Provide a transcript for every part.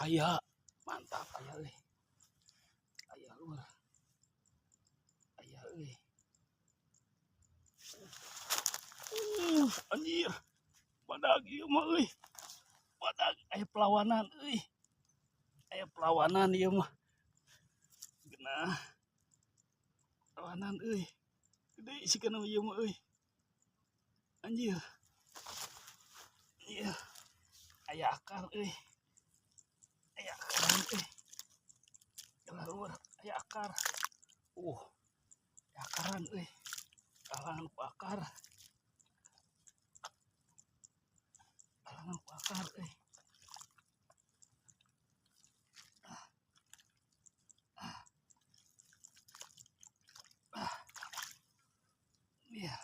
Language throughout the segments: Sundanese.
Aya, mantap aya euy. Aya lur. Aya euy. Anjir. Badag ieu mah euy. Badag aya perlawanan euy. Aya perlawanan ieu mah. Geunah. Perlawanan euy. Gede sigana ieu mah euy. Anjir. Iya. Aya akar euy. Aya akaran euy. Lur, aya akar. Aya akaran euy. Kalangan ku akar. Kalangan ku akar euy. Iya.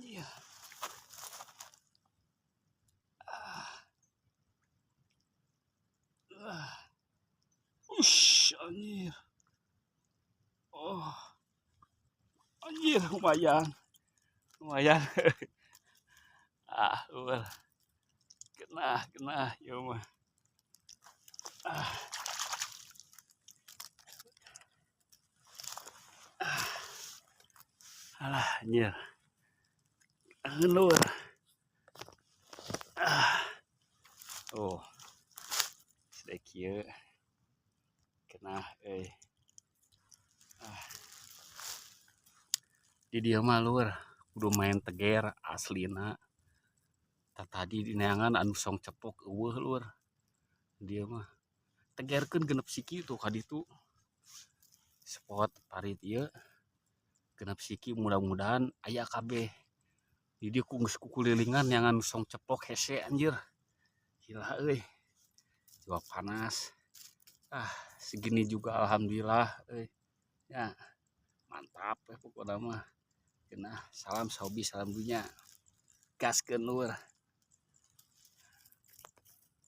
Iya. Ush, anjir. Oh. Anjir, lumayan. Lumayan. Lur. Kena, kena, ieu mah. Alah, anjir. Lur. Oh. Sudah kieu. Kena euy. Di dieu mah lur, kudu main teger aslina. Tah tadi dineangan anu song cepok eueuh lur. Dieu mah tegerkeun genep siki tuh ka ditu. Spot parit ieu genep siki mudah-mudahan aya kabeh. Di dieu ku geus kukulilingan neangan song ceplok hese anjir. Gila euy. Jiwa panas. Segini juga alhamdulillah euy. Ya, mantap ya pokokna mah. Geunah, salam sobi, salam dunya. Gaskeun lur.